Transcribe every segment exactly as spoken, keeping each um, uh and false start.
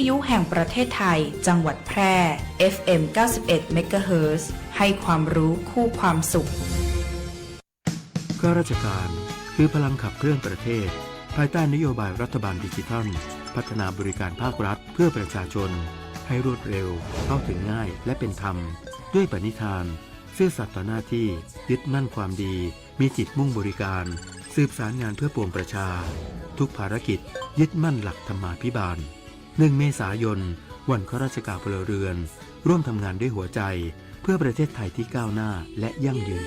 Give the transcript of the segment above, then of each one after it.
ทยุแห่งประเทศไทย จังหวัดแพร่ เอฟเอ็ม เก้าสิบเอ็ด เมกะเฮิรตซ์ ให้ความรู้คู่ความสุข ข้าราชการคือพลังขับเคลื่อนประเทศ ภายใต้นโยบายรัฐบาลดิจิทัล พัฒนาบริการภาครัฐเพื่อประชาชน ให้รวดเร็ว เข้าถึงง่าย และเป็นธรรม ด้วยปณิธาน ซื่อสัตย์ต่อหน้าที่ ยึดมั่นความดี มีจิตมุ่งบริการ สืบสารงานเพื่อปวงประชา ทุกภารกิจยึดมั่นหลักธรรมาภิบาล หนึ่ง เมษายน วันข้าราชการพลเรือน ร่วมทำงานด้วยหัวใจ เพื่อประเทศไทยที่ก้าวหน้าและยั่งยืน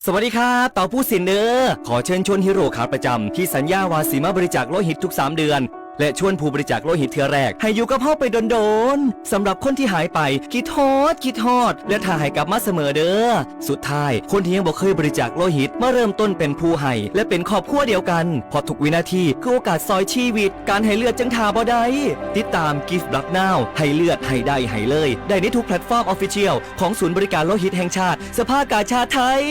สวัสดีครับ เต๋าปู้สินเด้อ ขอเชิญชวนฮีโร่ขาประจำ ตี้สัญญาว่าสิมาบริจาคโลหิตทุกสามเดือน และชวนผู้บริจาคโลหิตเทื่อแรก หื้ออยู่กับเฮาไปโดนๆ สำหรับคนตี้หายไป กึ๊ดฮอด กึ๊ดฮอด และท้าหื้อกลับมาเสมอเด้อ สุดท้าย คนตี้ยังบ่เคยบริจาคโลหิต มาเริ่มต้นเป๋นผู้หื้อ และเป๋นครอบครัวเดียวกั๋น เพราะทุกวินาทีคือโอกาสซ่อยจีวิต ก๋านหื้อเลือดจึงถ่าบ่ได้ ติดต๋าม Give Blood Now หื้อเลือด หื้อได้ หื้อเลย ได้ในทุกแพลตฟอร์มออฟฟิเชียล ของศูนย์บริการโลหิตแห่งชาติ สภากาชาดไทย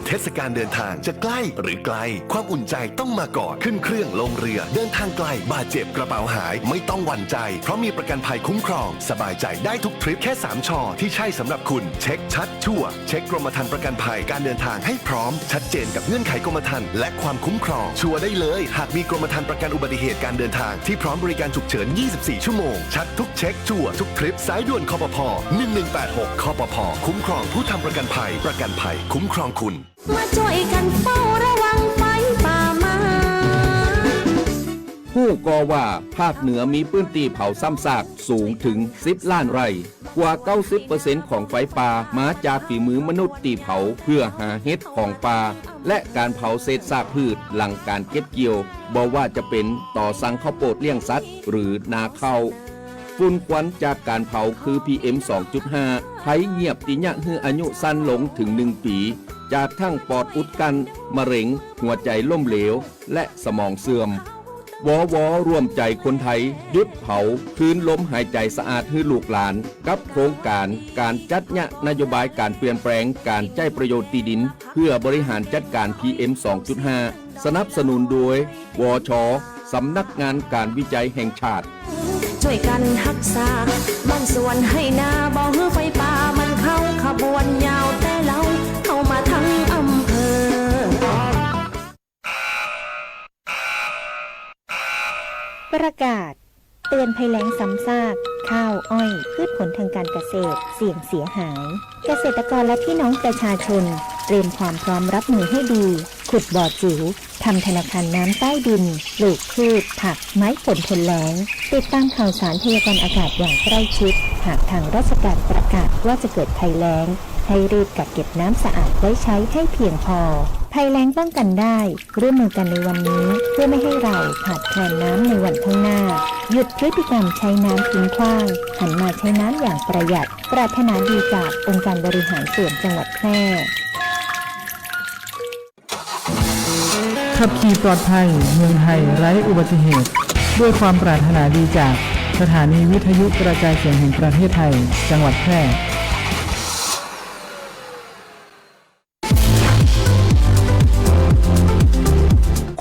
เทศกาลเดินทางจะใกล้หรือไกล ความอุ่นใจต้องมาก่อน ขึ้นเครื่องลงเรือ เดินทางไกล บาดเจ็บ กระเป๋าหาย ไม่ต้องหวั่นใจ เพราะมีประกันภัยคุ้มครอง สบายใจได้ทุกทริป แค่สาม ชอ ที่ใช่สำหรับคุณ เช็คชัดชัวร์ เช็คกรมธรรม์ประกันภัยการเดินทางให้พร้อม ชัดเจนกับเงื่อนไขกรมธรรม์และความคุ้มครอง ชัวร์ได้เลย หากมีกรมธรรม์ประกันอุบัติเหตุการเดินทาง ที่พร้อมบริการฉุกเฉิน ยี่สิบสี่ ชั่วโมง ชัดทุกเช็ค ชัวร์ทุกทริป สายด่วน คปภ. หนึ่งหนึ่งแปดหก คปภ. คุ้มครองผู้ทำประกันภัย ประกันภัยคุ้มครองคุณ มาจ้วยกั๋นเฝ้าระวังไฟป่ามา ฮู้ก่อว่าภาคเหนือมีพื้นตี้เผาซ้ำซากสูงเถิงสิบล้านไร่ กว่าเก้าสิบเปอร์เซ็นต์ของไฟป่ามาจากฝีมือมนุษย์ตี้เผาเพื่อหาเห็ดของป่า และก๋านเผาเศษซากพืชหลังก๋านเก็บเกี่ยว บ่ว่าจะเป๋นต่อสั่งข้าวโปดเลี้ยงสัตว์หรือนาข้าว ฝุ่นควันจากก๋านเผาคือ พีเอ็ม สองจุดห้า ภัยเยียบตี้เยียะหื้ออายุสั้นลงเถิงหนึ่งปี๋ จากทั้งปอดอุดกั้น มะเร็ง หัวใจ๋ล้มเหลว และสมองเสื่อม วว ร่วมใจ๋คนไทย หยุดเผา คืนลมหายใจ๋สะอาดหื้อลูกหลาน กับโครงก๋านก๋านจัดเยียะนโยบายก๋านเปลี่ยนแปลงก๋านใจ๊ประโยชน์ตี้ดิน เพื่อบริหารจัดก๋าน พีเอ็ม สองจุดห้า สนับสนุนโดย วช สำนักงานก๋านวิจัยแห่งชาติ จ้วยกั๋นฮักษา บ้านสวนไฮ่นา บ่หื้อไฟป่ามันเข้า ขบวนยาวแต่เลา เข้ามาตึงอำเภอ ประกาศ เตือนภัยแล้งซ้ำซาก ข้าว อ้อย พืชผลทางการเกษตร เสี่ยงเสียหาย เกษตรกรและพี่น้องประชาชน เตรียมความพร้อมรับมือให้ดี ขุดบ่อจิ๋ว ทำธนาคารน้ำใต้ดิน ปลูกพืช ผัก ไม้ผลทนแล้ง ติดตามข่าวสารพยากรณ์อากาศอย่างใกล้ชิด หากทางราชการประกาศว่าจะเกิดภัยแล้ง ให้รีบกักเก็บน้ำสะอาดไว้ใช้ให้เพียงพอ ภัยแล้งป้องกันได้ ร่วมมือกันในวันนี้ เพื่อไม่ให้เราขาดแคลนน้ำในวันข้างหน้า หยุดพฤติกรรมใช้น้ำทิ้งขว้าง หันมาใช้น้ำอย่างประหยัด ปรารถนาดีจากองค์การบริหารส่วนจังหวัดแพร่ ขับขี่ปลอดภัย เมืองไทยไร้อุบัติเหตุ ด้วยความปรารถนาดีจากสถานีวิทยุกระจายเสียงแห่งประเทศไทย จังหวัดแพร่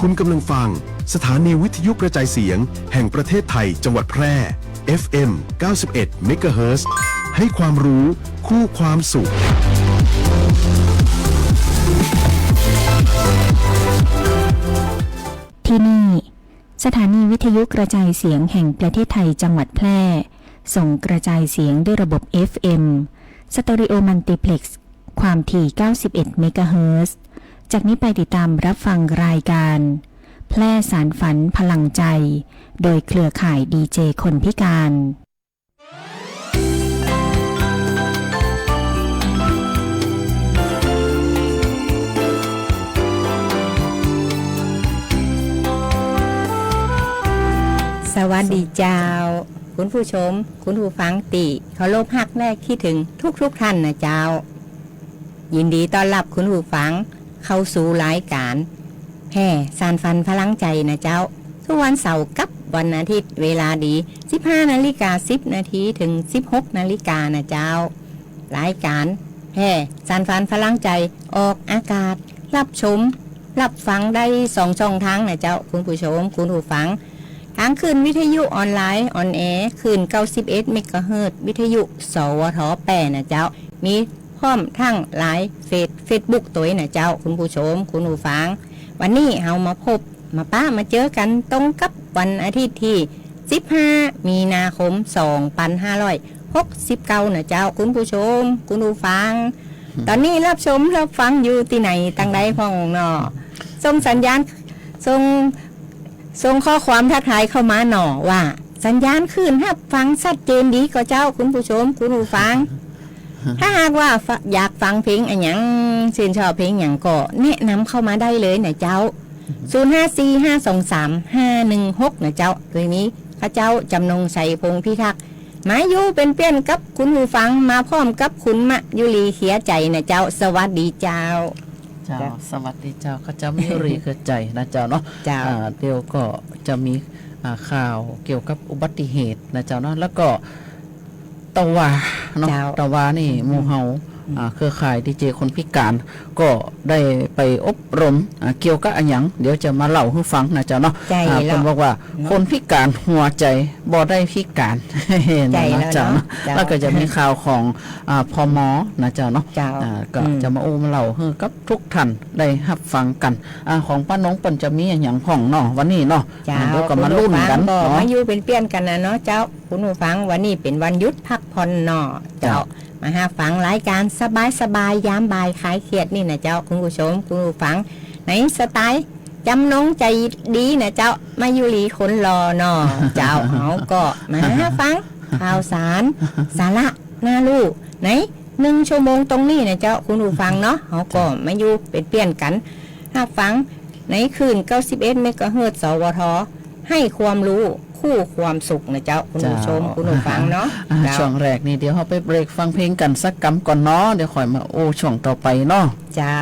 คุณกำลังฟังสถานีวิทยุกระจายเสียงแห่งประเทศไทย จังหวัดแพร่ เอฟเอ็ม เก้าสิบเอ็ด เมกะเฮิรตซ์ ให้ความรู้คู่ความสุข ที่นี่ สถานีวิทยุกระจายเสียงแห่งประเทศไทย จังหวัดแพร่ ส่งกระจายเสียงด้วยระบบ เอฟเอ็ม สเตอริโอมัลติเพล็กซ์ ความถี่ เก้าสิบเอ็ด เมกะเฮิรตซ์ จากนี้ไปติดตามรับฟังรายการ แพร่สานฝันพลังใจ โดยเครือข่ายดีเจคนพิการ สวัสดีเจ้า คุณผู้ชม คุณผู้ฟังตี้เคารพฮักและคิดถึงทุกๆ ท่านนะเจ้า ยินดีต้อนรับคุณผู้ฟังเข้าสู่รายการ แพร่สานฝันพลังใจนะเจ้า ทุกวันเสาร์กับวันอาทิตย์ เวลาดี สิบห้านาฬิกาสิบนาที เถิง สิบหกนาฬิกานะเจ้า รายการแพร่สานฝันพลังใจออกอากาศ รับชม รับฟังได้สองช่องทางนะเจ้า คุณผู้ชม คุณผู้ฟัง ตางคลื่นวิทยุออนไลน์ ออนแอร์ คลื่นเก้าสิบเอ็ดเมกะเฮิรตซ์ วิทยุ สวท แป้นะเจ้า มีพร้อมตางไลน์เฟซ เฟซบุ๊กตวยนะเจ้า คุณผู้ชม คุณผู้ฟัง วันนี้เฮามาพบ มาปะ มาเจอกั๋นตรงกับวันอาทิตย์ตี้ สิบห้า มีนาคม สองปันห้าร้อยหกสิบเก้า นะเจ้า คุณผู้ชม คุณผู้ฟัง ต๋อนนี้ฮับชมฮับฟังอยู่ตี้ไหนตางใดพ่องเนาะ ส่งสัญญาณ ส่ง ส่งข้อความทักทายเข้ามาเนาะว่า สัญญาณคลื่นฮับฟังชัดเจนดีก่อเจ้า คุณผู้ชม คุณผู้ฟัง ถ้าหากว่าฟะ อยากฟังเพลงอะหยัง ชื่นชอบเพลงหยังก็แนะนำเข้ามาได้เลยนะเจ้า ศูนย์ห้าสี่ห้าสองสามห้าหนึ่งหก นะเจ้า ตวยนี้ข้าเจ้าจ๋ำนงชัย พงษ์พิทักษ์ มาอยู่เป๋นเปื้อนกับคุณผู้ฟัง มาพร้อมกับคุณมะยุรี เครือใจ๋นะเจ้า สวัสดีเจ้า เจ้า เจ้า สวัสดีเจ้า ข้าเจ้ามายุรี เครือใจ๋นะเจ้าเนาะ เจ้า อ่า เดี๋ยวก็จะมี อ่า ข่าวเกี่ยวกับอุบัติเหตุนะเจ้าเนาะ แล้วก็ตะวาเนาะ เจ้า ตะวานี่ อืม หมู่เฮา อืม อ่า เครือข่ายดีเจคนพิการ ก็ได้ไปอบรม อ่า เกี่ยวกับอะหยัง เดี๋ยวจะมาเล่าหื้อฟังนะเจ้าเนาะ ใจ้ อ่า แล้ว เปิ้นบอกว่า เนาะ คนพิการหัวใจ๋บ่ได้พิการ ใจ้ นะเจ้าเนาะ แล้วเนาะ เจ้า แล้วก็จะมีข่าวของ อ่า พม นะเจ้าเนาะ เจ้า อ่า ก็ อืม จะมาอู้มาเล่าหื้อกับทุกท่านได้ฮับฟังกั๋น อ่า ของป้านงเปิ้นจะมีอะหยังพ่องเนาะ วันนี้เนาะ เจ้า อ่า เดี๋ยวก็มาลุ้นกั๋น คุณผู้ฟังก็ เนาะ มาอยู่เป๋นเปื้อนกั๋นนะเนาะเจ้า คุณผู้ฟัง วันนี้เป๋นวันหยุดพักผ่อนเนาะ เจ้า เจ้า มาฮับฟังรายการสบายๆ ยามบ่ายคลายเครียดนี่นะเจ้า คุณผู้ชม คุณผู้ฟัง ในสไตล์จ๋ำนงใจ๋ดีนะเจ้า มะยุรีคนหล่อเนาะ เจ้า เฮาก็มาฮับฟังข่าวสาร สาระน่าฮู้ ในหนึ่งชั่วโมงตรงนี้นะเจ้า คุณผู้ฟังเนาะ เฮาก็มาอยู่เป๋นเปื้อนกั๋น ฮับฟังในคลื่นเก้าสิบเอ็ดเมกะเฮิรตซ์ สวท หื้อความฮู้ คู่ความสุขนะเจ้า คุณผู้ชม เจ้า คุณผู้ฟังเนาะ อ่า เจ้า ช่วงแรกนี่เดี๋ยวเฮาไปเบรกฟังเพลงกั๋นสักกำก่อนเนาะ เดี๋ยวค่อยมาอู้ช่วงต่อไปเนาะ เจ้า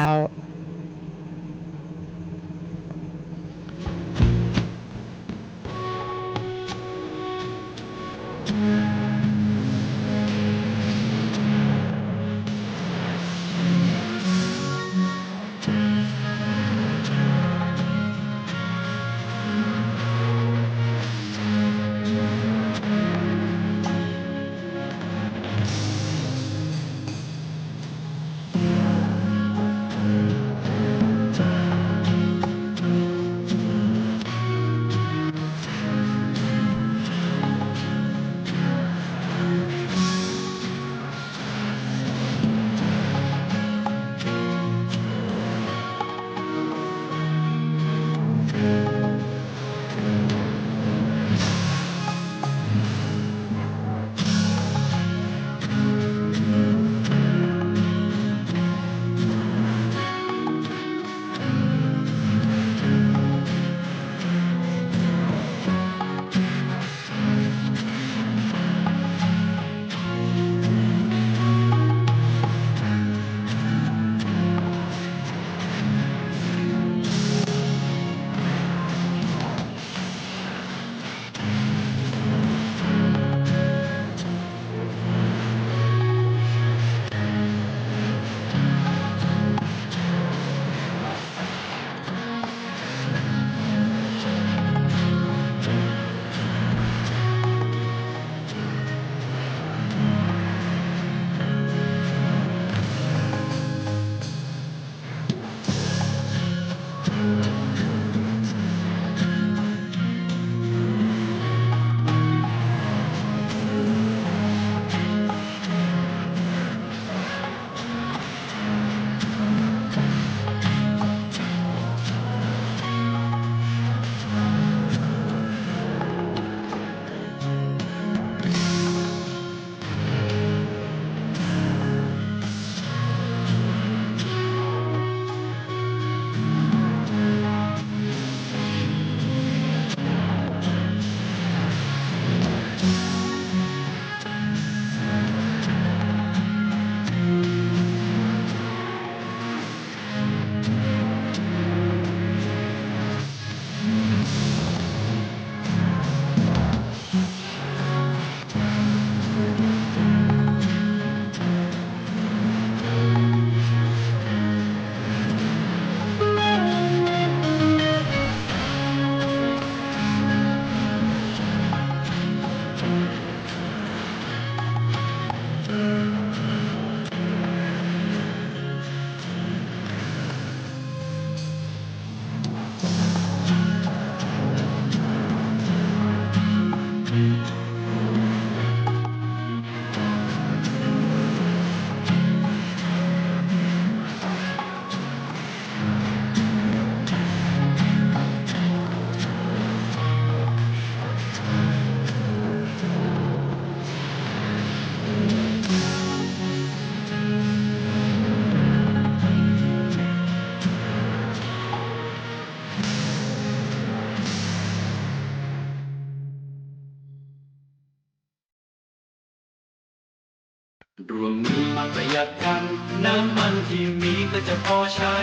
ร่วมมือมาประหยัดกัน น้ำมันที่มีก็จะพอใช้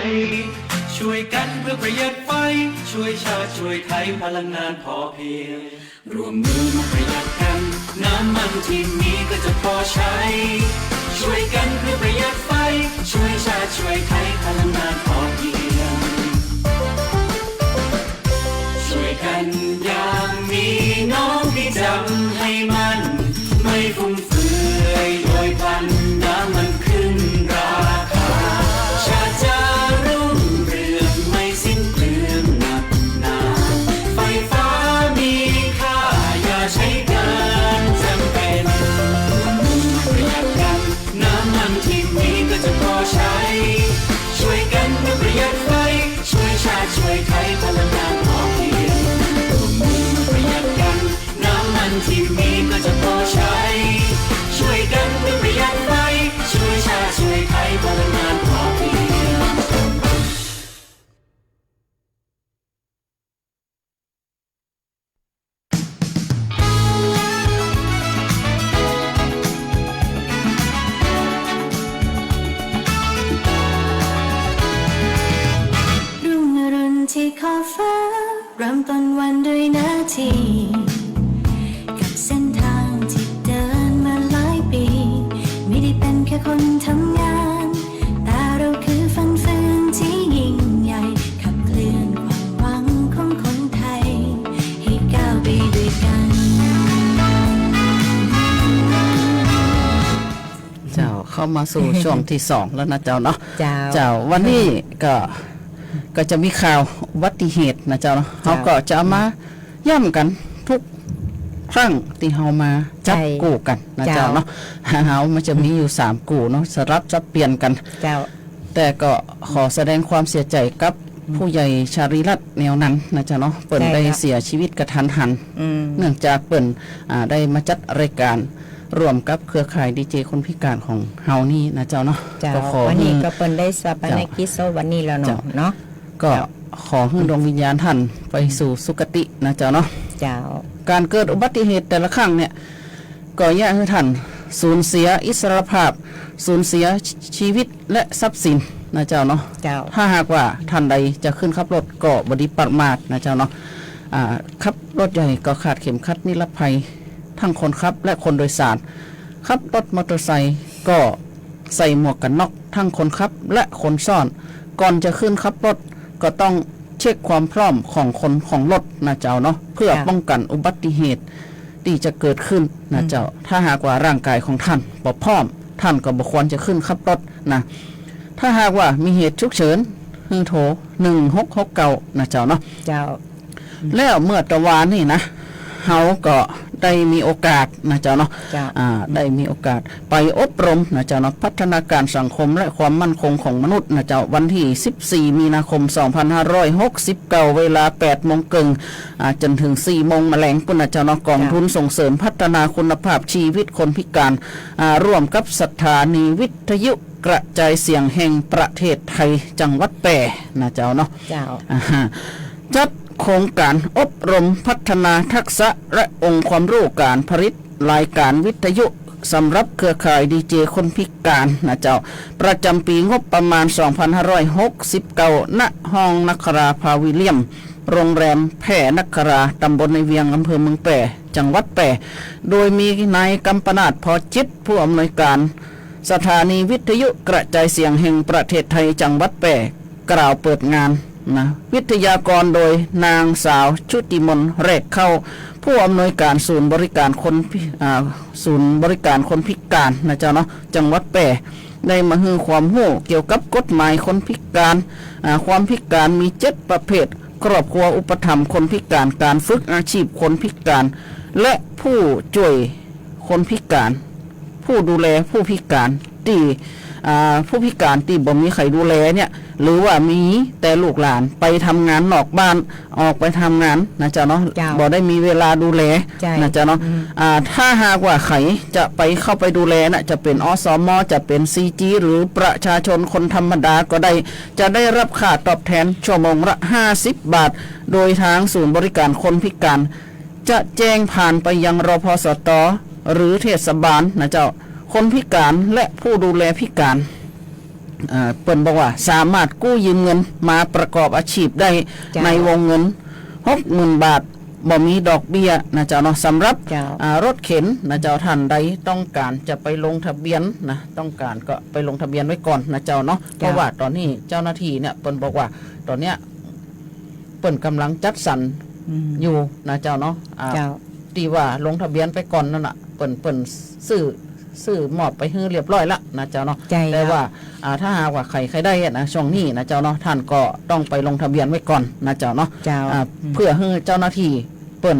ช่วยกันเพื่อประหยัดไฟ ช่วยชาติช่วยไทย พลังงานพอเพียง ร่วมมือมาประหยัดกัน น้ำมันที่มีก็จะพอใช้ ช่วยกันเพื่อประหยัดไฟ ช่วยชาติช่วยไทย พลังงานพอเพียง ช่วยกันอย่างมีน้องที่จำให้มั่น ไม่ฟุ่มเฟือยโดยพลัน น้ำมันขึ้นราคา ชาติจะรุ่งเรืองไม่สิ้นเปลืองนักหนา ไฟฟ้ามีค่าอย่าใช้เกินจำเป็น ร่วมมือประหยัดกัน น้ำมันที่มีก็จะพอใช้ ช่วยกันประหยัดไฟ ช่วยชาติช่วยไทย พลังงานพอเพียง ร่วมมือประหยัดกัน น้ำมันที่มีก็จะพอใช้ ช่วยกันประหยัดไฟ ช่วยชาติช่วยไทย พลังงานพอเพียง รุ่งอรุณที่ขอบฟ้า เริ่มต้นวันด้วยนาที กับเส้นทางที่เดินมาหลายปี ไม่ได้เป็นแค่คนทำงาน แต่เราคือฟันเฟืองที่ยิ่งใหญ่ ขับเคลื่อนความหวังของคนไทย ให้ก้าวไปด้วยกัน เจ้า เข้ามาสู่ช่วงที่สองแล้วนะเจ้าเนาะ เจ้า เจ้า วันนี้ก็ ก็จะมีข่าวอุบัติเหตุนะเจ้าเนาะ เจ้า เฮาก็จะเอามาย้ำกั๋นทุกครั้งตี้เฮามาจับ ใช่ กู้กั๋นนะเจ้า เจ้าเนาะ เฮามันจะมีอยู่สามกู้เนาะ สลับสับเปลี่ยนกั๋น เจ้า แต่ก็ขอแสดงความเสียใจ๋กับ อืม ผู้ใหญ่ชาลีรัตน์ แนวนั้นนะเจ้าเนาะ เปิ้น ใช่ ได้ ครับ เสียชีวิตกะทันหัน อืม เนื่องจากเปิ้น อ่า ได้มาจัดรายการร่วมกับเครือข่ายดีเจคนพิการของเฮานี่นะเจ้าเนาะ เจ้า ก็ขอ วันนี้ หื้อ ก็เปิ้นได้ฌาปนกิจศพวันนี้แล้วเนาะ เจ้า เนาะ ก็ เจ้า ขอหื้อดวงวิญญาณท่านไปสู่สุคตินะเจ้าเนาะ เจ้า ก๋านเกิดอุบัติเหตุแต่ละครั้งเนี่ย ก็เยียะหื้อท่านสูญเสียอิสรภาพ สูญเสียชีวิตและทรัพย์สินนะเจ้าเนาะ เจ้า ถ้าหากว่าท่านใดจะขึ้นขับรถก็บ่ดีประมาทนะเจ้าเนาะ อ่า ขับรถใหญ่ก็คาดเข็มขัดนิรภัย ทั้งคนขับและคนโดยสาร ขับรถมอเตอร์ไซค์ก็ใส่หมวกกั๋นน็อกทั้งคนขับและคนซ้อน ก่อนจะขึ้นขับรถก็ต้องเช็คความพร้อมของคนของรถนะเจ้าเนาะ เพื่อ ค่ะ ป้องกั๋นอุบัติเหตุตี้จะเกิดขึ้นนะเจ้า อืม ถ้าหากว่าร่างกายของท่านบ่พร้อม ท่านก็บ่ควรจะขึ้นขับรถนะ ถ้าหากว่ามีเหตุฉุกเฉิน หื้อโทร หนึ่งหกหกเก้า นะเจ้าเนาะ เจ้า แล้วเมื่อตะวานี้นะ เฮาก็ได้มีโอกาสนะเจ้าเนาะ เจ้า อ่า ได้มีโอกาสไปอบรมนะเจ้าเนาะ พัฒนาการสังคมและความมั่นคงของมนุษย์นะเจ้า วันตี้สิบสี่ มีนาคม สองพันห้าร้อยหกสิบเก้า เวลา แปดโมงเกิ่ง อ่า จ๋นเถิง สี่โมงแมลงปู้นนะเจ้าเนาะ กองทุน เจ้า ส่งเสริมพัฒนาคุณภาพชีวิตคนพิการ อ่า ร่วมกับสถานีวิทยุกระจายเสียงแห่งประเทศไทย จังหวัดแป้นะเจ้าเนาะ เจ้า อ่าฮะ จัดโครงก๋านอบรมพัฒนาทักษะและองค์ความฮู้ก๋านผลิตรายก๋านวิทยุสำหรับเครือข่ายดีเจคนพิการนะเจ้า ประจ๋ำปี๋งบประมาณ สองพันห้าร้อยหกสิบเก้า ณ ห้องนักคราพาวิเลียม โรงแรมแพนักครา ต๋ำบลในเวียง อำเภอเมืองแป้ จังหวัดแป้ โดยมีนายกำปนาท พอจิต ผู้อำนวยก๋าน สถานีวิทยุกระจายเสียงแห่งประเทศไทย จังหวัดแป้ กล่าวเปิดงานนะ วิทยากรโดยนางสาวชุติมนต์ แรกเข้า ผู้อำนวยก๋านศูนย์บริการคนพิ- อ่า ศูนย์บริการคนพิการนะเจ้าเนาะ จังหวัดแป้ ได้มาหื้อความฮู้เกี่ยวกับกฎหมายคนพิการ อ่า ความพิการมีเจ็ดประเภท ครอบครัวอุปถัมภ์คนพิการ ก๋านฝึกอาชีพคนพิการ และผู้จ้วยคนพิการ ผู้ดูแลผู้พิการตี้ อ่า ผู้พิการตี้บ่มีใผดูแลเนี่ย หรือว่ามีแต่ลูกหลานไปทำงานนอกบ้าน ออกไปทำงานนะเจ้าเนาะ เจ้า บ่ได้มีเวลาดูแล ใช่ นะเจ้าเนาะ อืม อ่า ถ้าหากว่าใผจะไปเข้าไปดูแลน่ะ จะเป๋น อสม จะเป๋น ซีจี หรือประชาชนคนธรรมดาก็ได้ จะได้รับค่าตอบแทนชั่วโมงละห้าสิบบาท โดยทางศูนย์บริการคนพิการ จะแจ้งผ่านไปยัง รพสต หรือเทศบาลนะเจ้า คนพิการและผู้ดูแลพิการ อ่า เปิ้นบอกว่าสามารถกู้ยืมเงินมาประกอบอาชีพได้ เจ้า ในวงเงินหกหมื่นบาท บ่มีดอกเบี้ยนะเจ้าเนาะ สำหรับ เจ้า อ่า รถเข็นนะเจ้า ท่านใดต้องการจะไปลงทะเบียนนะ ต้องการก็ไปลงทะเบียนไว้ก่อนนะเจ้าเนาะ เจ้า เพราะว่าตอนนี้เจ้าหน้าที่เนี่ยเปิ้นบอกว่าตอนเนี้ย เปิ้นกำลังจัดสรร อืม อยู่นะเจ้าเนาะ อ่า เจ้า ตี้ว่าลงทะเบียนไปก่อนนั่นน่ะ เปิ้น เปิ้นซื้อ ซื้อมอบไปหื้อเรียบร้อยละนะเจ้าเนาะ ใจ้แล้ว แต่ว่า อ่า ถ้าหากว่าใผใค่ได้อะนะ ช่วงนี้นะเจ้าเนาะ ท่านก็ต้องไปลงทะเบียนไว้ก่อนนะเจ้าเนาะ เจ้า อ่า อืม เพื่อหื้อเจ้าหน้าที่เปิ้น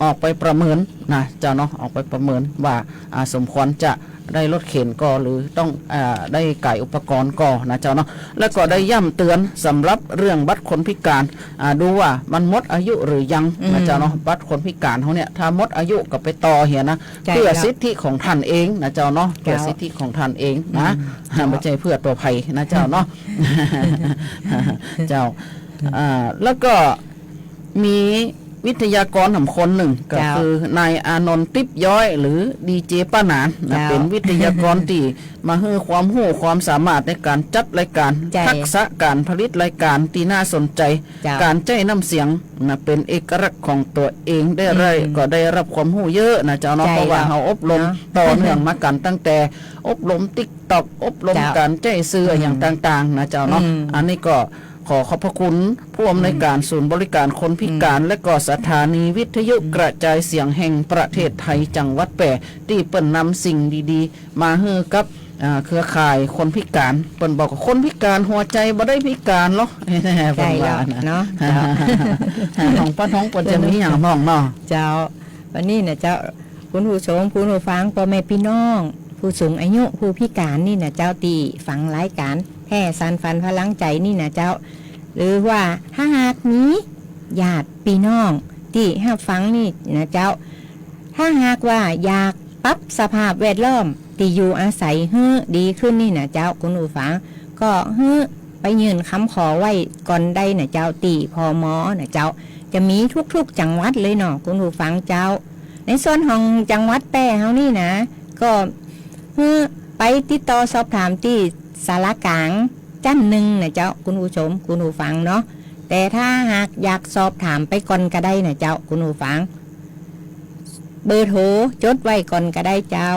ออกไปประเมินนะเจ้าเนาะ ออกไปประเมินว่า อ่า สมควรจะได้รถเข็นก่อ หรือต้อง อ่า ได้ก๋ายอุปกรณ์ก่อนะเจ้าเนาะ แล้วก็ได้ย้ำเตือนสำหรับเรื่องบัตรคนพิการ อ่า ดูว่ามันหมดอายุหรือยังนะเจ้าเนาะ อืม บัตรคนพิการเฮาเนี่ย ถ้าหมดอายุก็ไปต่อเหียนะ ใจ้ เพื่อสิทธิของท่านเองนะเจ้าเนาะ เจ้า เพื่อสิทธิของท่านเองนะ อืม เจ้า บ่ใจ้เพื่อตั๋วใผนะเจ้าเนาะ เจ้า อ่า แล้วก็มีวิทยากรหนึ่งคนหนึ่ง ก็ เจ้า คือนายอานนท์ ติ๊บย้อย หรือดีเจป้าหนานนะ เจ้า เป๋นวิทยากรตี้มาหื้อความฮู้ความสามารถในก๋านจัดรายก๋าน ใจ้ ทักษะก๋านผลิตรายก๋านตี้น่าสนใจ๋ เจ้า ก๋านใจ๊น้ำเสียงนะ เป๋นเอกลักษณ์ของตั๋วเองได้ อืม ก็ได้ฮับความฮู้เยอะนะเจ้าเนาะ ใจ้ เพราะว่า เจ้า เฮาอบรม เนาะ ต่อเนื่องมากั๋นตั้งแต่อบรมติ๊กต็อก อบรม เจ้า ก๋านใจ๊สื่อ อืม อะหยังต่างๆ นะเจ้าเนาะ อืม อันนี้ก็ขอขอบพระคุณผู้อำนวยก๋าน อืม ศูนย์บริการคนพิการ อืม และก็สถานีวิทยุ อืม กระจายเสียงแห่งประเทศไทย จังหวัดแป้ ตี้เปิ้นนำสิ่งดีๆ มาหื้อกับ อ่า เครือข่ายคนพิการ เปิ้นบอกว่าคนพิการหัวใจ๋บ่ได้พิการหรอก เปิ้นว่านะ ใจ้แล้วเนาะ เจ้า ของป้าท้องเปิ้นจะมีหยังบ้างเนาะ เจ้า วันนี้นะเจ้า คุณผู้ชม คุณผู้ฟัง ป้อแม่ปี้น้อง ผู้สูงอายุ ผู้พิการนี่นะเจ้า ตี้ฟังรายก๋านแพร่สานฝันพลังใจ๋นี่นะเจ้า หรือว่าถ้าหากมีญาติปี้น้องตี้ฮับฟังนี่นะเจ้า ถ้าหากว่าอยากปรับสภาพแวดล้อมตี้อยู่อาศัยหื้อดีขึ้นนี่นะเจ้า คุณผู้ฟัง ก็หื้อไปยื่นกำขอไว้ก่อนได้นะเจ้า ตี้ พม นะเจ้า จะมีทุกๆ จังหวัดเลยเนาะ คุณผู้ฟังเจ้า ในส่วนของจังหวัดแป้เฮานี่นะ ก็หื้อไปติดต่อสอบถามตี้ศาลากลางจั๊นหนึ่งนะเจ้า คุณผู้ชม คุณผู้ฟังเนาะ แต่ถ้าหากอยากสอบถามไปก่อนก็ได้นะเจ้า คุณผู้ฟัง เบอร์โทรจดไว้ก่อนก็ได้เจ้า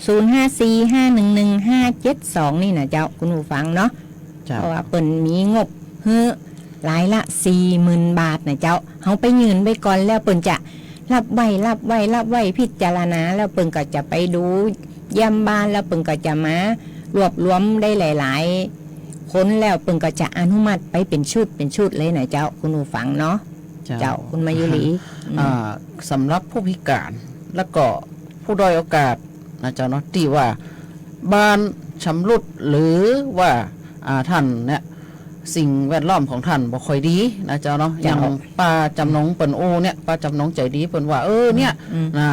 ศูนย์ห้าสี่ห้าหนึ่งหนึ่งห้าเจ็ดสอง นี่นะเจ้า คุณผู้ฟังเนาะ เจ้า เพราะว่าเปิ้นมีงบหื้อรายละสี่หมื่นบาทนะเจ้า เฮาไปยื่นไว้ก่อนแล้วเปิ้นจะฮับไว้ ฮับไว้ ฮับไว้ พิจารณา แล้วเปิ้นก็จะไปดูเยี่ยมบ้าน แล้วเปิ้นก็จะมารวบรวมได้หลายๆ คน แล้วเปิ้นก็จะอนุมัติไปเป๋นชุดเป๋นชุดเลยนะเจ้า คุณผู้ฟังเนาะ เจ้า เจ้า คุณมายุรี อืม อ่า สำหรับผู้พิการ แล้วก็ผู้ด้อยโอกาสนะเจ้าเนาะ ตี้ว่าบ้านชำรุด หรือว่า อ่า ท่านเนี่ย สิ่งแวดล้อมของท่านบ่ค่อยดีนะเจ้าเนาะ เจ้า อย่างป้าจำนงเปิ้นอู้เนี่ย ป้าจำนงใจ๋ดีเปิ้นว่า เออ เนี่ย อืม นะ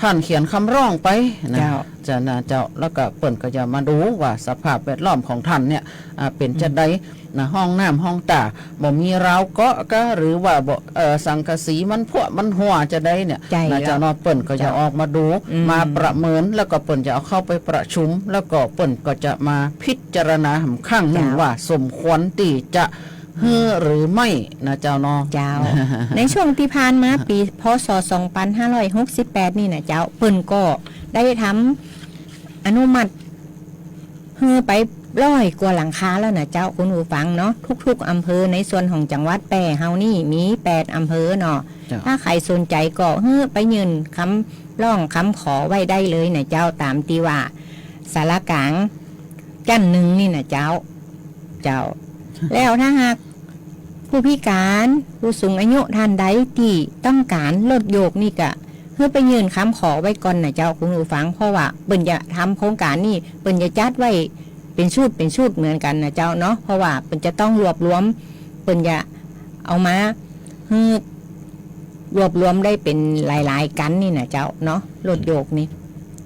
ท่านเขียนกำร้องไปนะ เจ้า จะนะเจ้า แล้วก็เปิ้นก็จะมาดูว่าสภาพแวดล้อมของท่านเนี่ย อ่า เป๋นจะใด อืม นะ ห้องน้ำห้องต้า บ่มีราวเกาะกะ หรือว่าบ่ เอ่อ สังกะสีมันผุมันหัวจะใดเนี่ย ใจ้ นะเจ้าเนาะ แล้ว เปิ้นก็จะ เจ้า ออกมาดู อืม มาประเมิน แล้วก็เปิ้นจะเอาเข้าไปประชุม แล้วก็เปิ้นก็จะมาพิจารณาอีกครั้งหนึ่ง เจ้า ว่าสมควรตี้จะ อืม หื้อหรือไม่นะเจ้าเนาะ เจ้า ในช่วงตี้ผ่านมา ปี พ.ศ. สองพันห้าร้อยหกสิบแปด นี่นะเจ้า เปิ้นก็ได้ทำอนุมัติ หื้อไปร้อยกว่าหลังคาแล้วนะเจ้า คุณผู้ฟังเนาะ ทุกๆ อำเภอ ในส่วนของจังหวัดแป้เฮานี่มีแปดอำเภอเนาะ เจ้า ถ้าใผสนใจ๋ก็หื้อไปยื่นกำร้องกำขอไว้ได้เลยนะเจ้า ต๋ามตี้ว่าศาลากลางจั๊นหนึ่งนี่นะเจ้า เจ้า แล้วถ้าหาก ผู้พิการ ผู้สูงอายุท่านใดตี้ต้องก๋านรถโยกนี่ก็หื้อไปยื่นกำขอไว้ก่อนนะเจ้า คุณผู้ฟัง เพราะว่าเปิ้นจะทำโครงก๋านนี่ เปิ้นจะจัดไว้เป๋นชุดเป๋นชุดเหมือนกั๋นนะเจ้าเนาะ เพราะว่าเปิ้นจะต้องรวบรวม เปิ้นจะเอามาหื้อรวบรวมได้เป๋นหลายๆ กั๋นนี่นะเจ้าเนาะ รถโยกนี่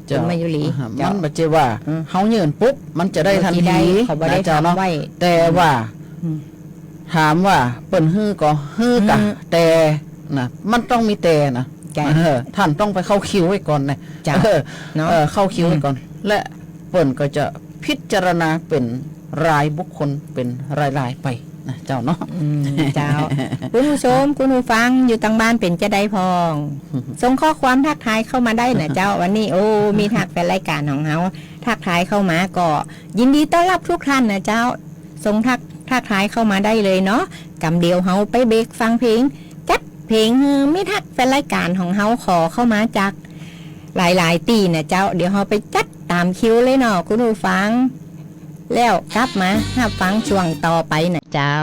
เจ้า คุณมายุรี อ่าฮะ เจ้า มันบ่ใจ้ว่า อืม เฮายื่นปุ๊บ มันจะได้ทันที มันบ่ใจ้ได้ เขาบ่ได้ นะเจ้าเนาะ ทำไว้ แต่ว่า อืม ถามว่าเปิ้นหื้อก็หื้อกะ หื้อ แต่นะ มันต้องมีแต่นะ เจ้า เออ ท่านต้องไปเข้าคิวไว้ก่อนนะ เจ้า เออ เนาะ เออ เข้าคิวไว้ก่อน อืม และเปิ้นก็จะพิจารณาเป๋นรายบุคคลเป๋นรายๆ ไปนะเจ้าเนาะ อืม เจ้า คุณผู้ชม คุณผู้ฟังอยู่ตางบ้านเป๋นจาใดพ่อง ส่งข้อความทักทายเข้ามาได้นะเจ้า วันนี้ โอ้ มีทักแฟนรายก๋านของเฮา ทักทายเข้ามาก็ยินดีต้อนรับทุกท่านนะเจ้า ส่งทัก ทักทายเข้ามาได้เลยเนาะ กำเดียวเฮาไปเบรกฟังเพลง จัดเพลงหื้อมิตรฮักแฟนรายก๋านของเฮาขอเข้ามาจากหลายๆ ตี้นะเจ้า เดี๋ยวเฮาไปจัดต๋ามคิวเลยเนาะ คุณผู้ฟัง แล้วกลับมาฮับฟังช่วงต่อไปนะเจ้า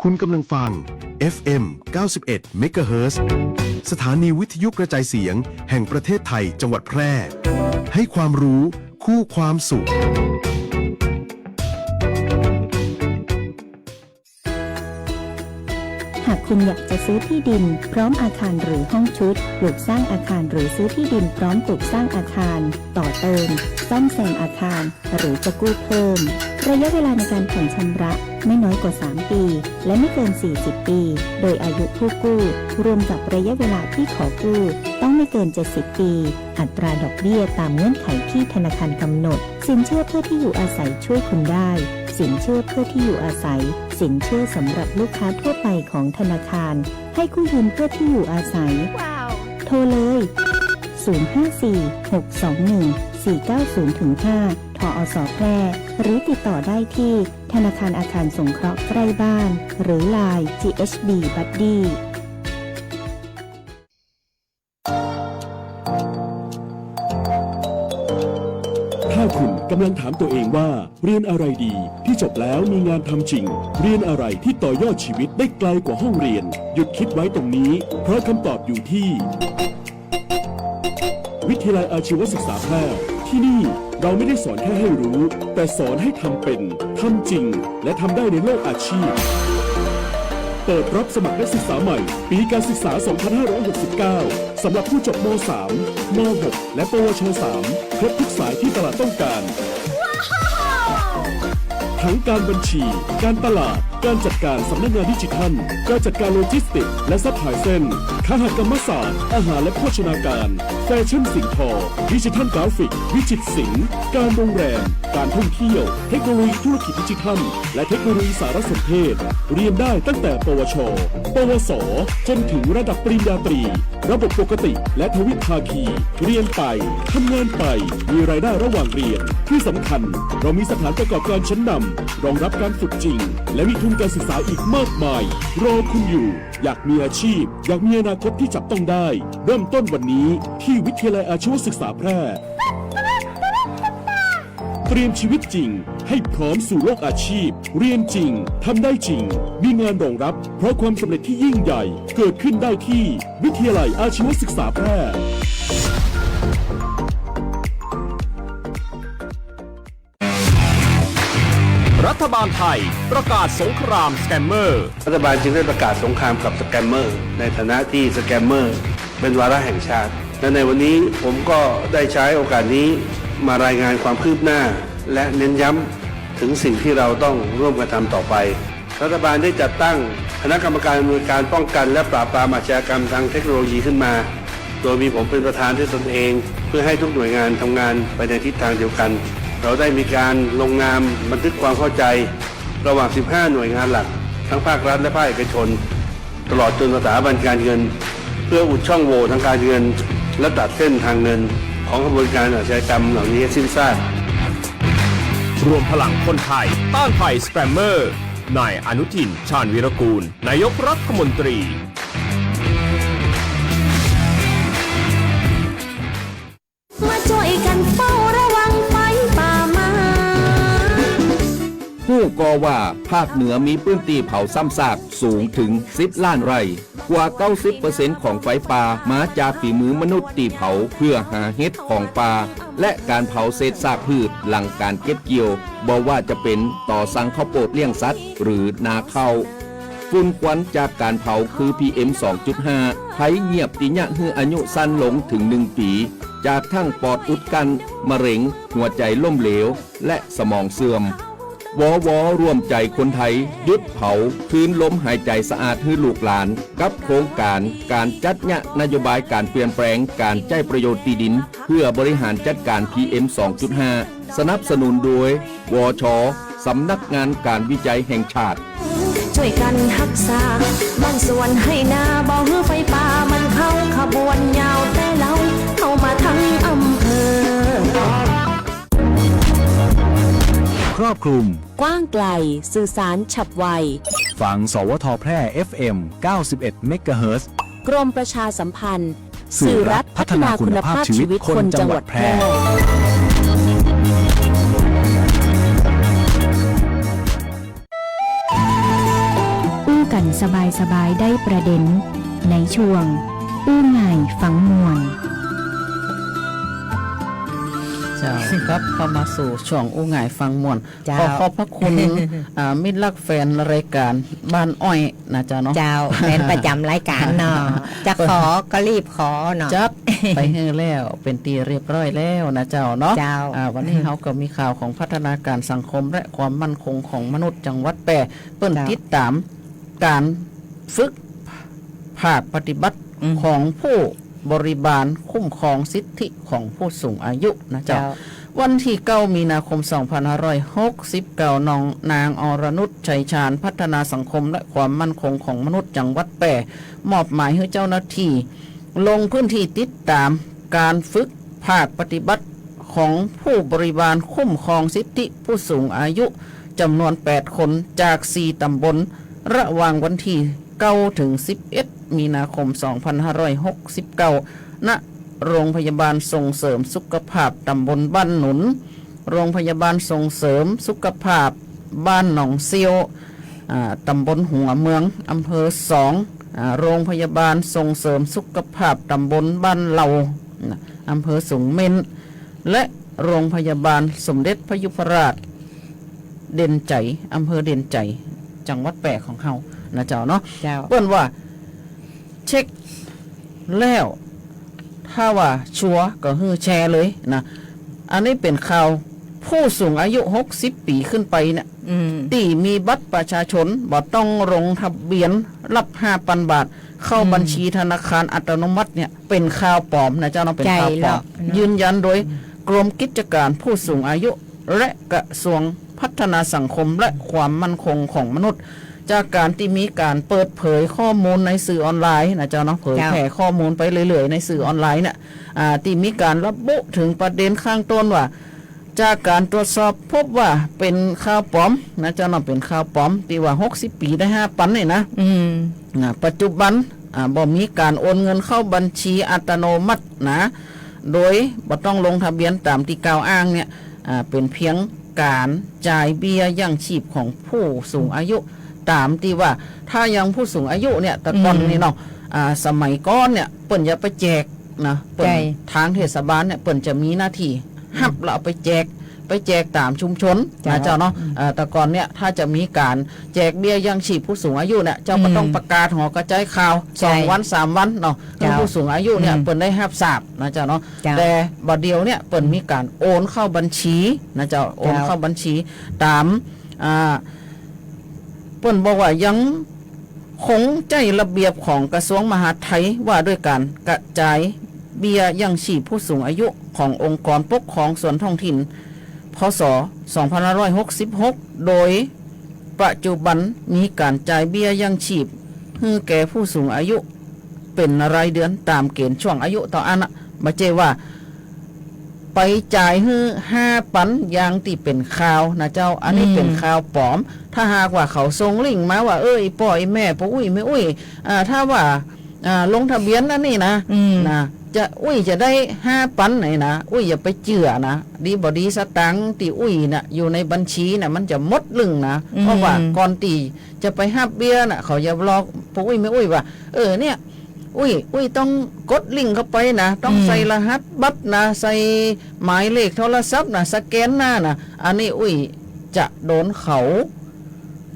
คุณกำลังฟัง เอฟเอ็ม เก้าสิบเอ็ด เมกะเฮิรตซ์ สถานีวิทยุกระจายเสียงแห่งประเทศไทย จังหวัดแพร่ ให้ความรู้คู่ความสุข หากคุณอยากจะซื้อที่ดินพร้อมอาคารหรือห้องชุด ปลูกสร้างอาคารหรือซื้อที่ดินพร้อมปลูกสร้างอาคาร ต่อเติม ซ่อมแซมอาคาร หรือจะกู้เพิ่ม ระยะเวลาในการผ่อนชำระไม่น้อยกว่า สาม ปี และไม่เกิน สี่สิบ ปี โดยอายุผู้กู้ รวมกับระยะเวลาที่ขอกู้ ต้องไม่เกิน เจ็ดสิบ ปี อัตราดอกเบี้ยตามเงื่อนไขที่ธนาคารกำหนด สินเชื่อเพื่อที่อยู่อาศัยช่วยคุณได้ สินเชื่อเพื่อที่อยู่อาศัย สินเชื่อสำหรับลูกค้าทั่วไปของธนาคาร ให้กู้ยืมเพื่อที่อยู่อาศัย ว้าว โทรเลย ศูนย์ ห้า สี่ หก สอง หนึ่ง สี่ เก้า ศูนย์ ถึง ห้า ทอส แพร่ หรือติดต่อได้ที่ธนาคารอาคารสงเคราะห์ใกล้บ้าน หรือ ไลน์ จีเอชบี บัดดี้ ถ้าคุณกำลังถามตัวเองว่า เรียนอะไรดีที่จบแล้วมีงานทำจริง เรียนอะไรที่ต่อยอดชีวิตได้ไกลกว่าห้องเรียน หยุดคิดไว้ตรงนี้ เพราะคำตอบอยู่ที่ วิทยาลัยอาชีวศึกษาแพร่ ที่นี่เราไม่ได้สอนแค่ให้รู้ แต่สอนให้ทำเป็น ทำจริง และทำได้ในโลกอาชีพ เปิดรับสมัครนักศึกษาใหม่ ปีการศึกษา สองพันห้าร้อยหกสิบเก้า สำหรับผู้จบ ม.สาม ม.หก และ ปวช.สาม ครบทุกสายที่ตลาดต้องการ ทั้งการบัญชี การตลาด การจัดการสำนักงานดิจิทัล การจัดการโลจิสติกส์และซัพพลายเชน คหกรรมศาสตร์ อาหารและโภชนาการ แฟชั่นสิ่งทอ ดิจิทัลกราฟิก วิจิตรศิลป์ การโรงแรม การท่องเที่ยว เทคโนโลยีธุรกิจดิจิทัล และเทคโนโลยีสารสนเทศ เรียนได้ตั้งแต่ ปวช ปวส จนถึงระดับปริญญาตรี ระบบปกติและทวิภาคี เรียนไป ทำงานไป มีรายได้ระหว่างเรียน ที่สำคัญ เรามีสถานประกอบการชั้นนำ รองรับการฝึกจริง และมีทุนการศึกษาอีกมากมาย รอคุณอยู่ อยากมีอาชีพ อยากมีอนาคตที่จับต้องได้ เริ่มต้นวันนี้ที่วิทยาลัยอาชีวศึกษาแพร่ เตรียมชีวิตจริง ให้พร้อมสู่โลกอาชีพ เรียนจริง ทำได้จริง มีงานรองรับ เพราะความสำเร็จที่ยิ่งใหญ่ เกิดขึ้นได้ที่วิทยาลัยอาชีวศึกษาแพร่ รัฐบาลไทยประกาศสงครามสแกมเมอร์ รัฐบาลจึงได้ประกาศสงครามกับสแกมเมอร์ ในฐานะที่สแกมเมอร์เป็นวาระแห่งชาติ และในวันนี้ผมก็ได้ใช้โอกาสนี้มารายงานความคืบหน้า และเน้นย้ำถึงสิ่งที่เราต้องร่วมกันทำต่อไป รัฐบาลได้จัดตั้งคณะกรรมการอำนวยการป้องกันและปราบปรามอาชญากรรมทางเทคโนโลยีขึ้นมา โดยมีผมเป็นประธานด้วยตนเอง เพื่อให้ทุกหน่วยงานทำงานไปในทิศทางเดียวกัน เราได้มีการลงนามบันทึกความเข้าใจระหว่าง สิบห้า หน่วยงานหลัก ทั้งภาครัฐและภาคเอกชน ตลอดจนสถาบันการเงิน เพื่ออุดช่องโหว่ทางการเงิน และตัดเส้นทางเงินของขบวนการอาชญากรรมเหล่านี้ให้สิ้นซาก รวมพลังคนไทยต้านภัยสแกมเมอร์ นายอนุทิน ชาญวีรกูล นายกรัฐมนตรี มาจ้อยกั๋นเฝ้าระวังไฟป่ามา ฮู้ก่อว่าภาคเหนือมีพื้นตี้เผาซ้ำซากสูงเถิงสิบล้านไร่ กว่าเก้าสิบเปอร์เซ็นต์ของไฟป่ามาจากฝีมือมนุษย์ตี้เผาเพื่อหาเห็ดของป่า และก๋านเผาเศษซากพืชหลังก๋านเก็บเกี่ยว บ่ว่าจะเป๋นต่อสั่งข้าวโพดเลี้ยงสัตว์หรือนาข้าว ฝุ่นควันจากก๋านเผาคือ พีเอ็ม สองจุดห้า ไพเยียบตี้เยียะหื้ออายุสั้นลงเถิงหนึ่งปี๋ จากทั้งปอดอุดกั้น มะเร็ง หัวใจ๋ล้มเหลว และสมองเสื่อม วว ร่วมใจ๋คนไทย หยุดเผา คืนลมหายใจ๋สะอาดหื้อลูกหลาน กับโครงก๋านก๋านจัดเยียะนโยบายก๋านเปลี่ยนแปลงก๋านใจ๊ประโยชน์ตี้ดิน เพื่อบริหารจัดก๋าน พีเอ็ม สองจุดห้า สนับสนุนโดย วช สำนักงานก๋านวิจัยแห่งชาติ จ้อยกั๋นฮักษา บางส่วนไฮ่นา บ่หื้อไฟป่ามันเข้า ขบวนยาวแต๊เล่า เข้ามาตึงอำเภอ ครอบคลุม กว้างไกล สื่อสารฉับไว ฟัง สวท แพร่ เอฟเอ็ม เก้าสิบเอ็ด เมกะเฮิรตซ์ กรมประชาสัมพันธ์ สื่อรัฐพัฒนาคุณภาพชีวิตคนจังหวัดแพร่ อู้กั๋นสบายๆ ได้ประเด็น ในช่วง อู้ง่ายฟังม่วน เจ้า กลับเข้ามาสู่ช่วงอู้ง่ายฟังม่วน เจ้า ขอขอบพระคุณ อ่า มิตรรักแฟนรายก๋านบ้านอ้อยนะเจ้าเนาะ เจ้า แฟนประจ๋ำรายก๋านเนาะ จะขอก็รีบขอเนาะ จัดไปหื้อแล้ว เป๋นตี้เรียบร้อยแล้วนะเจ้าเนาะ เจ้า อ่า วันนี้เฮาก็มีข่าวของพัฒนาก๋านสังคมและความมั่นคงของมนุษย์จังหวัดแพร่ เปิ้น เจ้า ติดต๋ามก๋านฝึก ภาคปฏิบัติ อืม ของผู้บริบาลคุ้มครองสิทธิของผู้สูงอายุนะเจ้า เจ้า วันตี้เก้า มีนาคม สองพันห้าร้อยหกสิบเก้า น้องนางอรนุช ชัยชาญ พัฒนาสังคมและความมั่นคงของมนุษย์จังหวัดแพร่ มอบหมายหื้อเจ้าหน้าตี้ลงพื้นตี้ติดต๋ามก๋านฝึกภาคปฏิบัติของผู้บริบาลคุ้มครองสิทธิผู้สูงอายุจ๋ำนวนแปดคนจากสี่ต๋ำบล ระหว่างวันตี้ เก้า เถิง สิบเอ็ด มีนาคม สองพันห้าร้อยหกสิบเก้า ณ โรงพยาบาลส่งเสริมสุขภาพต๋ำบลบ้านหนุน โรงพยาบาลส่งเสริมสุขภาพบ้านหนองเซี้ยว อ่า ต๋ำบลหัวเมือง อำเภอสอง อ่า โรงพยาบาลส่งเสริมสุขภาพต๋ำบลบ้านเหล่า อำเภอสูงเม่น และโรงพยาบาลสมเด็จพระยุพราช เด่นชัย อำเภอเด่นชัย จังหวัดแป้ของเฮานะเจ้าเนาะ เจ้า เปิ้นว่า เช็คแล้ว ถ้าว่าชัวร์ก็หื้อแชร์เลยนะ อันนี้เป๋นข่าวผู้สูงอายุหกสิบปี๋ขึ้นไปเนี่ย อืม ตี้มีบัตรประชาชน บ่ต้องลงทะเบียน ฮับห้าปันบาท เข้า อืม บัญชีธนาคารอัตโนมัติเนี่ย เป๋นข่าวปลอมนะเจ้าเนาะ เป๋นข่าวปลอม ใจ้แล้วนะ ยืนยันโดย อืม กรมกิจการผู้สูงอายุ และกระทรวงพัฒนาสังคมและความมั่นคงของมนุษย์ จากการตี้มีก๋านเปิดเผยข้อมูลในสื่อออนไลน์นะเจ้าเนาะ เผยแผ่ เจ้า ข้อมูลไปเรื่อยๆ ในสื่อออนไลน์เนี่ย อ่า ตี้มีก๋านระบุเถิงประเด็นข้างต้นว่า จากก๋านตรวจสอบพบว่าเป๋นข่าวปลอมนะเจ้าเนาะ เป๋นข่าวปลอม ตี้ว่าหกสิบปี๋ได้ห้าปันเนี่ยนะ อืม นะ ปัจจุบัน อ่า บ่มีก๋านโอนเงินเข้าบัญชีอัตโนมัตินะ โดยบ่ต้องลงทะเบียนต๋ามตี้กล่าวอ้างเนี่ย อ่า เป๋นเปียงก๋านจ่ายเบี้ยยังชีพของผู้สูงอายุ ต๋ามตี้ว่า ถ้าอย่างผู้สูงอายุเนี่ย แต่ก่อน อืม นี่เนาะ อ่า สมัยก่อนเนี่ย เปิ้นจะไปแจกนะ เปิ้น ใจ้ ตางเทศบาลเนี่ย เปิ้นจะมีหน้าตี้ อืม ฮับแล้วเอาไปแจก ไปแจกต๋ามชุมชน เจ้า นะเจ้าเนาะ อืม เอ่อ แต่ก่อนเนี่ย ถ้าจะมีก๋านแจกเบี้ยยังชีพผู้สูงอายุเนี่ย เจ้าก็ อืม ต้องประกาศหอกระจายข่าว ใจ้ สองวันสามวันเนาะ เจ้า หื้อผู้สูงอายุเนี่ย อืม เปิ้นได้ฮับทราบนะเจ้าเนาะ เจ้า แต่บ่าเดี่ยวเนี่ย เปิ้นมีก๋านโอนเข้าบัญชีนะเจ้า โอน เจ้า เข้าบัญชีต๋าม อ่า เปิ้นบอกว่ายังคงใจ๊ระเบียบของกระทรวงมหาดไทยว่าด้วยก๋านกระจายเบี้ยยังชีพผู้สูงอายุขององค์กรปกครองส่วนท้องถิ่น พ.ศ. สองพันห้าร้อยหกสิบหก โดยปัจจุบันมีก๋านจ่ายเบี้ยยังชีพหื้อแก่ผู้สูงอายุเป๋นรายเดือนต๋ามเกณฑ์ช่วงอายุเต้าอั้นน่ะ บ่ใจ้ว่า ไปจ่ายหื้อห้าปันอย่างตี้เป๋นข่าวนะเจ้า อันนี้ อืม เป๋นข่าวปลอม ถ้าหากว่าเขาส่งลิงก์มาว่า เอ้ย ป้ออีแม่ ป้ออุ๊ยแม่อุ๊ย อ่า ถ้าว่า อ่า ลงทะเบียนอันนี้นะ อืม นะ จะ อุ๊ยจะได้ห้าปันไหนนะ อุ๊ยอย่าไปเจื้อนะ ดีบ่ดีสตางค์ตี้อุ๊ยน่ะ อยู่ในบัญชีน่ะ มันจะหมดลึงนะ อืม เพราะว่าก่อนตี้จะไปฮับเบี้ยน่ะ เขาจะบอกป้ออุ๊ยแม่อุ๊ยว่า เออ เนี่ย อุ๊ย อุ๊ยต้องกดลิงก์เข้าไปนะ ต้อง อืม ใส่รหัสบัตรนะ ใส่หมายเลขโทรศัพท์นะ สแกนหน้านะ อันนี้อุ๊ยจะโดนเขา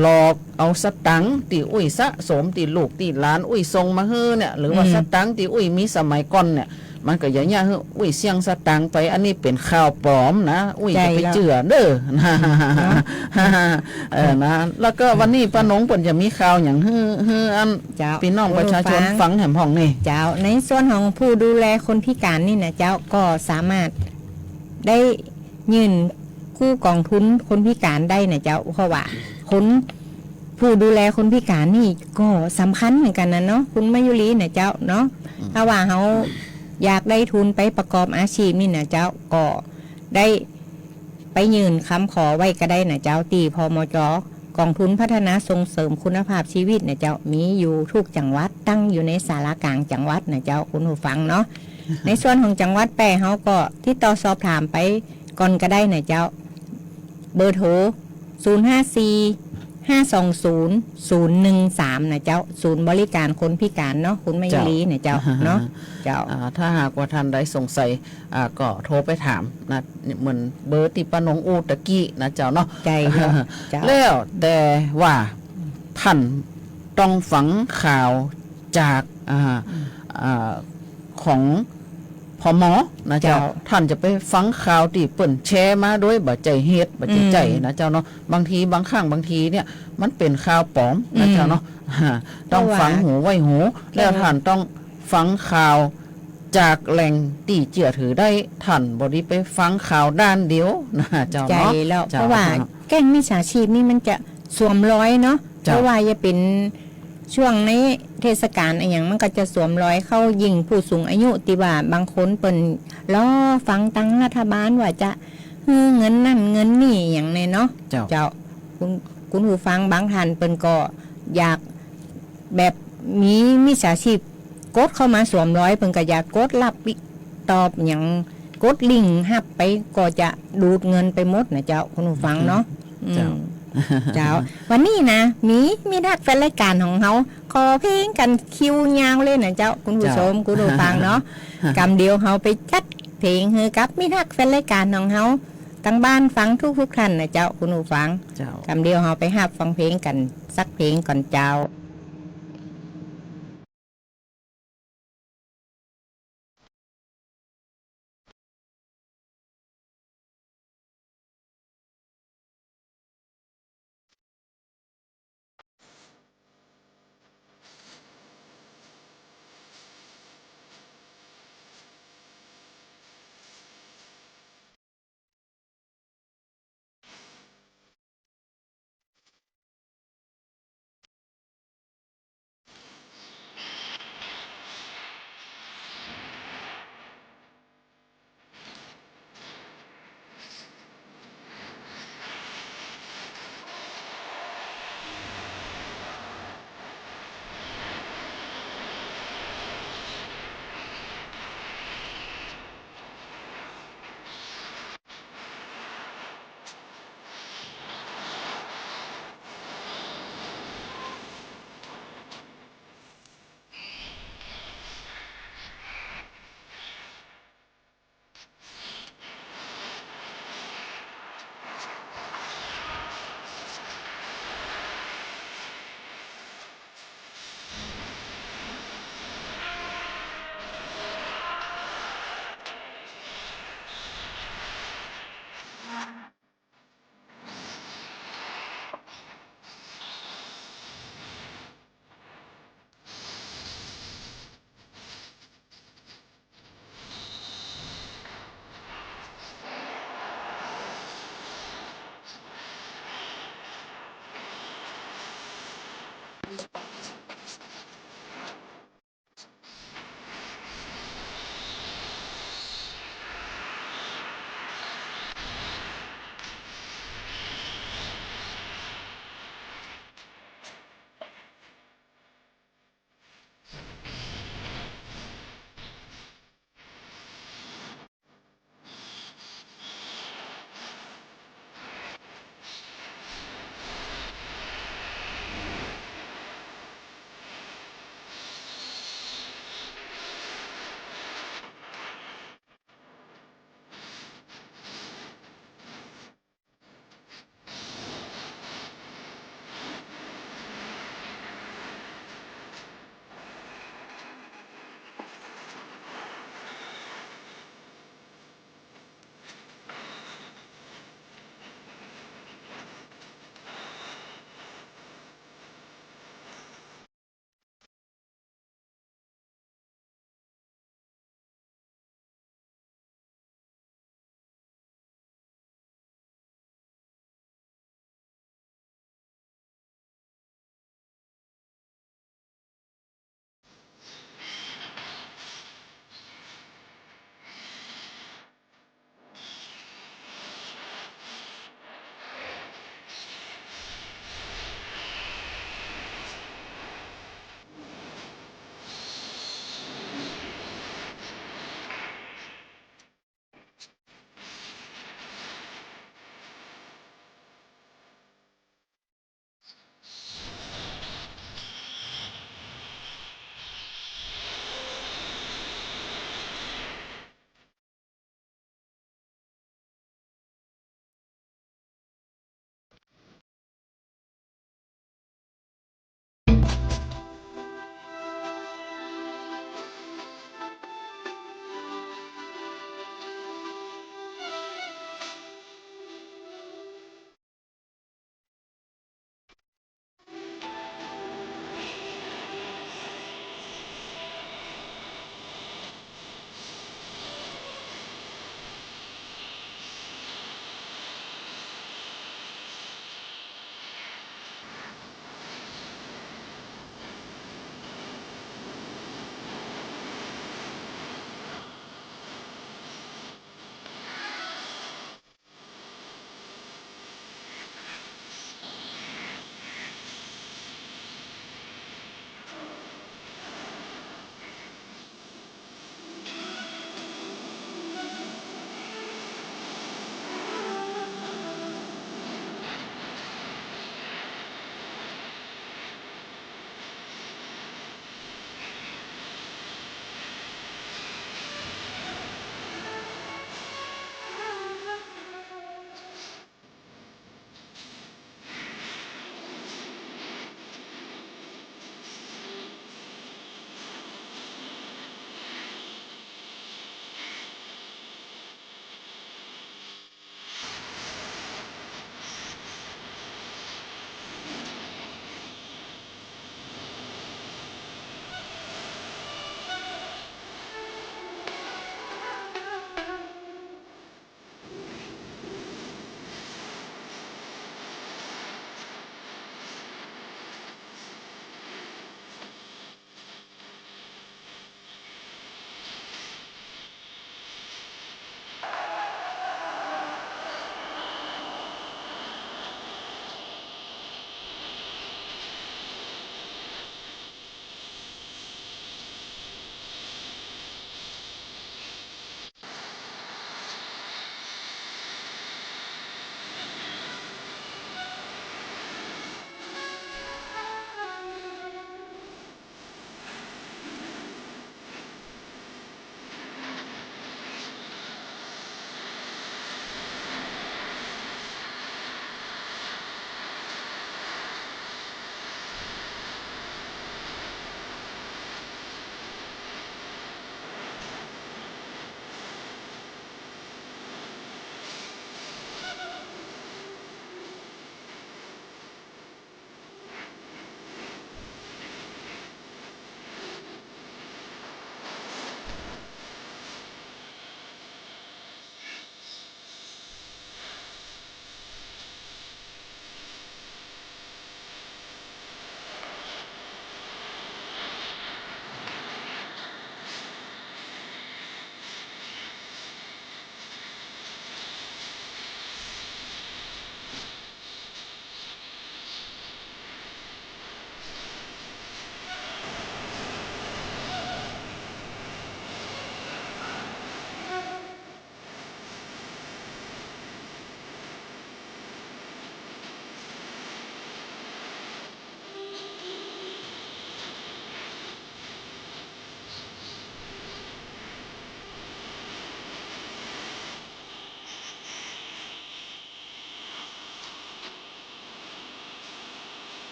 หลอกเอาสตางค์ตี้อุ๊ยสะสม ตี้ลูกตี้หลานอุ๊ยส่งมาหื้อเนี่ย หรือว่า อืม สตางค์ตี้อุ๊ยมีสมัยก่อนเนี่ย มันก็อย่าเยียะหื้ออุ๊ยเสี้ยงสตางค์ไป อันนี้เป๋นข่าวปลอมนะ อุ๊ย ใจ้ อย่าไป แล้ว เจื้อเด้อนะ อืม เนาะ เออ นะ แล้วก็วันนี้ป้านงเปิ้นจะมีข่าวหยังหื้อ หื้ออัน เจ้า ปี้น้องประชาชน ผู้ฟัง ฟังแหมพ่องนี่ เจ้า ในส่วนของผู้ดูแลคนพิการนี่นะเจ้า ก็สามารถได้ยื่นกู้กองทุนคนพิการได้นะเจ้า เพราะว่าคนผู้ดูแลคนพิการนี่ก็สำคัญเหมือนกั๋นนะเนาะ คุณมายุรีนะเจ้าเนาะ อืม ถ้าว่าเฮาอยากได้ทุนไปประกอบอาชีพนี่นะเจ้า ก็ได้ ไปยื่นกำขอไว้ก็ได้นะเจ้า ตี้ พมจ. กองทุนพัฒนาส่งเสริมคุณภาพชีวิตนะเจ้า มีอยู่กู้จังหวัด ตั้งอยู่ในศาลากลางจังหวัดนะเจ้า คุณผู้ฟังเนาะ ในส่วนของจังหวัดแป้เฮาก็ติดต่อสอบถามไปก่อนก็ได้นะเจ้า เบอร์โทร ศูนย์ห้าสี่ ห้าสองศูนย์ ศูนย์หนึ่งสาม นะเจ้า ศูนย์บริการคนพิการเนาะ คุณมายุรีนะเจ้า เจ้า เนาะ เจ้า อ่า ถ้าหากว่าท่านใดสงสัย อ่า ก็โทรไปถามนะ เหมือนเบอร์ตี้ป้านงอู้ตะกี้นะเจ้าเนาะ ใจ้แล้ว เจ้า แล้วแต่ว่าท่านต้องฟังข่าวจาก อ่า อืม อ่า ของ พม. นะเจ้า เจ้า ท่านจะไปฟังข่าวตี้เปิ้นแชร์มาโดยบ่ใจ้เหตุ บ่ใจ้ใจ๋ อืม นะเจ้าเนาะ บางที บางครั้ง บางทีเนี่ย มันเป๋นข่าวปลอมนะเจ้าเนาะ อืม ต้องฟังหูไว้หู เพราะว่า แล้วท่านต้องฟังข่าวจากแหล่งตี้เจื้อถือได้ ท่านบ่ดีไปฟังข่าวด้านเดียวนะเจ้าเนาะ ใจ้แล้ว เจ้า เพราะว่าแก๊งมิจฉาชีพนี่มันจะสวมรอยเนาะ เจ้า เพราะว่าจะเป๋นช่วงในเทศกาลอะหยัง มันก็จะสวมรอยเข้า ยิ่งผู้สูงอายุตี้ว่าบางคนเปิ้นรอฟังตังรัฐบาลว่าจะหื้อเงินนั่นเงินนี่อะหยังแน่เนาะ เจ้า เจ้า คุณ คุณผู้ฟังบางท่านเปิ้นก็อยาก แบบมีมิจฉาชีพกดเข้ามาสวมรอย เปิ้นก็อยากกดฮับตอบหยัง กดลิงก์ฮับไปก็จะดูดเงินไปหมดนะเจ้า คุณผู้ฟังเนาะ เจ้า อืม เจ้า วันนี้นะ มี มีทักแฟนรายการของเฮา ขอเพลงกั๋นคิวยาวเลยนะเจ้า คุณผู้ชม เจ้า คุณผู้ฟังเนาะ กำเดียวเฮาไปจัดเพลงหื้อกับมิตรฮักแฟนรายการของเฮา ตังบ้านฟังทุกๆ ท่านนะเจ้า คุณผู้ฟัง เจ้า กำเดียวเฮาไปฮับฟังเพลงกั๋นสักเพลงก่อนเจ้า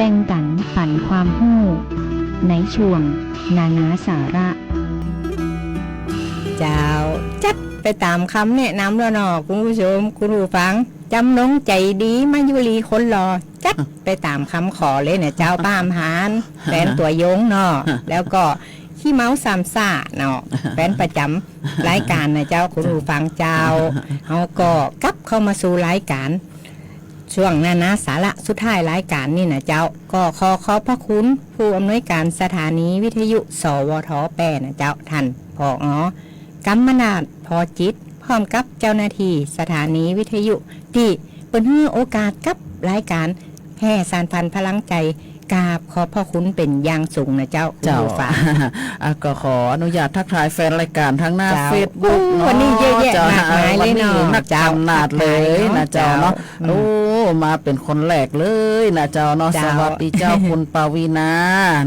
บ่งปันปันความฮู้ ในช่วงนานาสาระ เจ้า จัดไปต๋ามกำแนะนำแล้วเนาะ คุณผู้ชม คุณผู้ฟัง จ๋ำนงใจ๋ดี มายุรีคนหล่อ จัดไปต๋ามกำขอเลยเนี่ยเจ้า ป้าอำพร แฟนตัวยงเนาะ แล้วก็ขี้เมาสามซ่าเนาะ แฟนประจ๋ำรายก๋านนะเจ้า คุณผู้ฟังเจ้า เฮาก็กลับเข้ามาสู่รายก๋าน ช่วงนานาสาระสุดท้ายรายก๋านนี่นะเจ้า ก็ขอขอบพระคุณผู้อำนวยการสถานีวิทยุ สวท แป้นะเจ้า ท่าน ผอ กำมนาท พอจิต พร้อมกับเจ้าหน้าที่สถานีวิทยุ ตี้เปิ้นหื้อโอกาสกับรายก๋านแผ่สานฝันพลังใจ๋ กราบขอบพระคุณเป๋นอย่างสูงนะเจ้า คุณผู้ฟัง เจ้า อ่ะ ก็ขออนุญาตทักทายแฟนรายก๋านทางหน้า เจ้า เฟซบุ๊ก โอ้ เนาะ วันนี้เยอะแยะ เจ้า มากมายเลยเนาะ วันนี้นัก เจ้า ขนาดเลยนะเจ้าเนาะ นักมายเนาะ อืม โอ้ มาเป๋นคนแรกเลยนะเจ้าเนาะ เจ้า สวัสดีเจ้า คุณปวีณา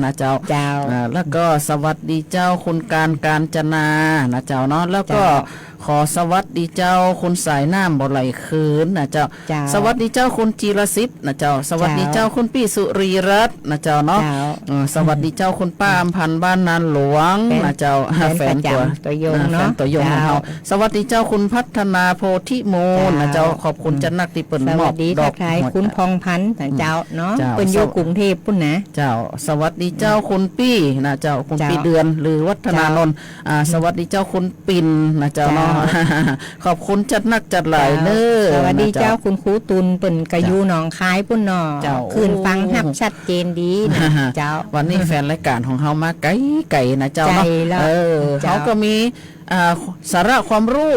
นะเจ้า เจ้า อ่า แล้วก็สวัสดีเจ้า คุณการ กาญจนานะเจ้าเนาะ แล้วก็ เจ้า ขอสวัสดีเจ้า คุณสายน้ำบ่ไหลคืนนะเจ้า เจ้า สวัสดีเจ้า คุณจีรสิทธิ์นะเจ้า สวัสดีเจ้า เจ้า คุณปี้สุรีรัตน์นะเจ้าเนาะ เจ้า เออ สวัสดีเจ้า คุณป้าอำพันธ์ บ้านนาหลวงนะเจ้า แฟน แฟนตัวยง แฟนประจ๋ำตัวยง อ่า เนาะ แฟนตัวยงของเฮา เจ้า สวัสดีเจ้า คุณพัฒนาโพธิมูลนะเจ้า เจ้า ขอบคุณ อืม จัดนักตี้เปิ้น สวัสดี มอบดอก ทักทาย หัว คุณพองพันธ์นะเจ้าเนาะ เจ้า เปิ้นอยู่ สว- กรุงเทพฯ ปู้นนะ เจ้า สวัสดีเจ้า อืม คุณปี้นะเจ้า คุณปี้ เจ้า เดือน หรือวัฒนานนท์ เจ้า อ่า อืม สวัสดีเจ้า คุณปิ่นนะเจ้าเนาะ เจ้า ขอบคุณจัดนักจัดหลาย เจ้า เน้อ สวัสดี นะเจ้า เจ้า คุณครูตุล เปิ้นก็ เจ้า อยู่หนองคายปู้นเนาะ เจ้า ขึ้นฟังฮับชัดเจนดีนะ เจ้า วันนี้แฟนรายก๋านของเฮามาไก๋ๆ นะเจ้าเนาะ ใจ้แล้ว เออ เจ้า เฮาก็มี อ่า สาระความฮู้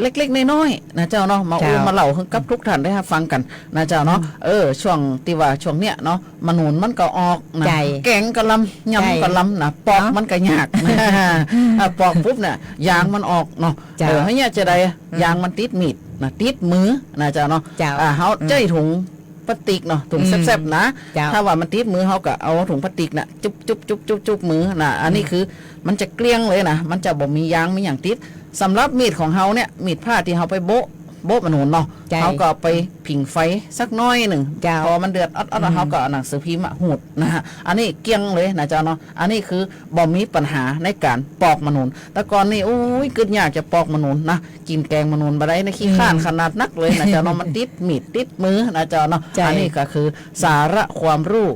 เล็กๆ น้อยๆ นะเจ้าเนาะ มาอู้ เจ้า มาเล่าหื้อกับทุกท่านได้ฮับฟังกั๋นนะเจ้าเนาะ อืม เออ ช่วงตี้ว่าช่วงเนี้ยเนาะ มะหนุนมันก็ออกนะ ใจ้ แก๋งก็ลำ ใจ้ ยำก็ลำนะ ปอก เนาะ มันก็ยาก อ่ะ ปอกปุ๊บเนี่ย ยางมันออกเนาะ เจ้า เออ เฮาเยียะจาใด อืม ยางมันติดมีดนะ ติดมือนะเจ้าเนาะ เจ้า อ่า เฮา อืม ใจ๊ถุงพลาสติกเนาะ ถุง อืม แซบๆ นะ เจ้า ถ้าว่ามันติดมือ เฮาก็เอาถุงพลาสติกน่ะ จุ๊บๆๆๆๆ มือนะ อันนี้ อืม คือมันจะเกลี้ยงเลยนะ มันจะบ่มียางมีหยังติด สำหรับมีดของเฮาเนี่ย มีดพร้าตี้เฮาไปโบ๊ะ โบ๊ะมะหนุนเนาะ ใจ้ เฮาก็เอาไปผิงไฟสักน้อยนึ่ง เจ้า พอมันเดือดออดๆ อืม เฮาก็เอาหนังสือพิมพ์มาหูดนะฮะ อันนี้เกลี้ยงเลยนะเจ้าเนาะ อันนี้คือบ่มีปัญหาในก๋านปอกมะหนุน แต่ก่อนนี่ โอ้ย กึ๊ดยากจะปอกมะหนุนนะ กิ๋นแก๋งมะหนุนบ่ได้นะ ขี้ค้าน อืม ขนาดนักเลยนะเจ้าเนาะ มันติดมีดติดมือนะเจ้าเนาะ ใจ้ อันนี้ก็คือสาระความฮู้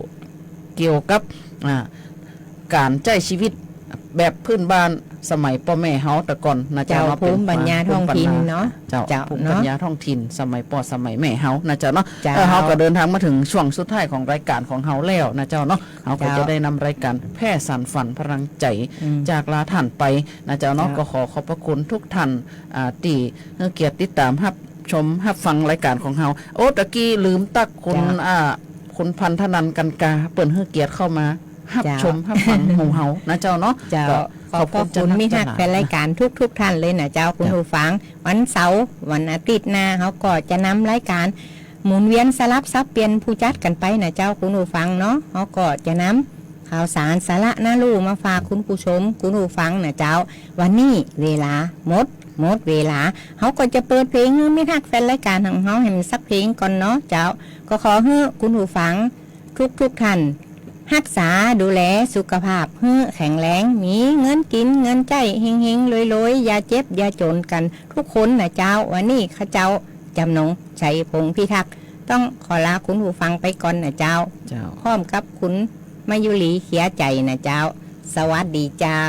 เกี่ยวกับ อ่า ก๋านใจ๊ชีวิตแบบพื้นบ้านสมัยป้อแม่เฮาแต่ก่อนนะเจ้า เจ้า เนาะ ภูมิปัญญาท้องถิ่นเนาะ เจ้า เจ้า ภูมิปัญญาท้องถิ่น เนาะ สมัยป้อสมัยแม่เฮานะเจ้าเนาะ เจ้า เออ เฮาก็เดินทางมาเถิงช่วงสุดท้ายของรายก๋านของเฮาแล้วนะเจ้าเนาะ เฮาก็ เจ้า จะได้นำรายก๋านแผ่สานฝันพลังใจ๋ อืม จากลาท่านไปนะเจ้าเนาะ เจ้า ก็ขอขอบพระคุณทุกท่าน อ่า ตี้หื้อเกียรติติดต๋ามฮับชมฮับฟังรายก๋านของเฮา โอ้ ตะกี้ลืมตั๊กคุณ เจ้า อ่า คุณพันธนันท์ กันกา เปิ้นหื้อเกียรติเข้ามาฮับ เจ้า ชมฮับฟังหมู่เฮานะเจ้าเนาะ เจ้า ก็ขอบคุณ ขอบพระคุณ เจ้า มิตรฮัก เจ้า แฟนรายก๋านทุกๆ ท่านเลยนะเจ้า คุณ เจ้า ผู้ฟัง วันเสาร์ วันอาทิตย์หน้า เฮาก็จะนำรายก๋าน หมุนเวียนสลับสับเปลี่ยนผู้จัดกั๋นไปนะเจ้า คุณผู้ฟังเนาะ เฮาก็จะนำข่าวสารสาระน่าฮู้มาฝากคุณผู้ชม คุณผู้ฟังนะเจ้า วันนี้เวลาหมด หมดเวลา เฮาก็จะเปิดเพลงหื้อมิตรฮักแฟนรายก๋านของเฮาแหมสักเพลงก่อนเนาะเจ้า ก็ขอหื้อคุณผู้ฟังทุกๆ ท่าน ฮักษาดูแลสุขภาพหื้อแข็งแรง มีเงินกิ๋นเงินใจ๊ เฮงๆ รวยๆ อย่าเจ็บอย่าจ๋นกั๋นทุกคนนะเจ้า วันนี้ข้าเจ้า จ๋ำนง ชัยพงษ์พิทักษ์ ต้องขอลาคุณผู้ฟังไปก่อนนะเจ้า เจ้า พร้อมกับคุณมายุรี เคลียร์ใจ๋นะเจ้า สวัสดีเจ้า